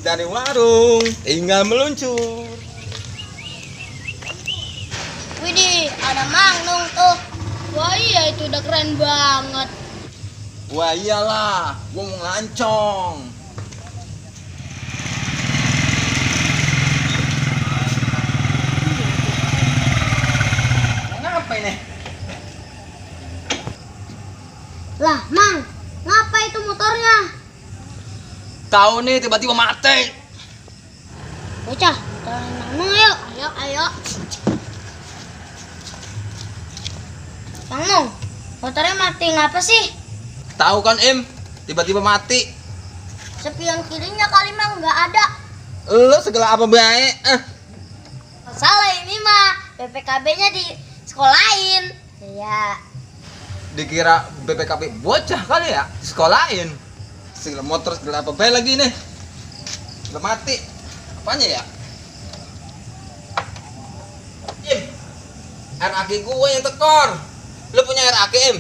dari warung, tinggal meluncur. Widih, ada mangnung tuh. Wah iya, itu udah keren banget. Wah iyalah, gua mau ngelancong. Ngapain nih? Lah, Mang, ngapa itu motornya? Tahu nih tiba-tiba mati. Bocah, tenang yuk. Ayo. Mang, motornya mati ngapa sih? Tahu kan Im, tiba-tiba mati. Spion kirinya kali Mang nggak ada. Lo segala apa baik? Salah ini mah, BPKB-nya di sekolahin. Iya. Dikira BPKB bocah kali ya, sekolahin. Segala motor segala apa baik lagi nih. Udah mati. Apanya ya? Im, air aki gue yang tekor. Lo punya air aki Im?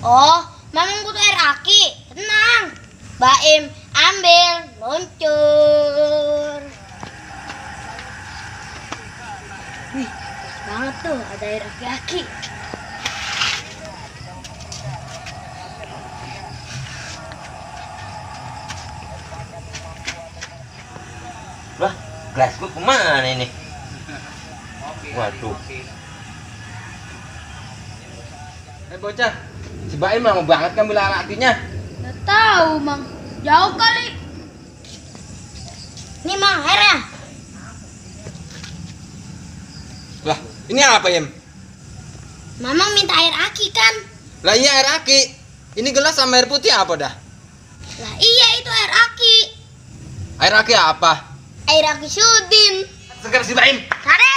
Oh, Mamang butuh air aki. Tenang. Baim, ambil, luncur. Wih, pas banget tuh ada air aki-aki. Lah, gelas gue kemana ini? Waduh. Bocah, si Baim lama banget ngambil air akinya. Nggak tahu, Mang. Jauh kali. Nih, Mang, airnya. Lah, ini apa Im? Mamang minta air aki kan? Lah iya air aki. Ini gelas sama air putih apa dah? Lah iya, itu air aki. Air aki apa? Air aki Sudin. Segar si Baim. Kare.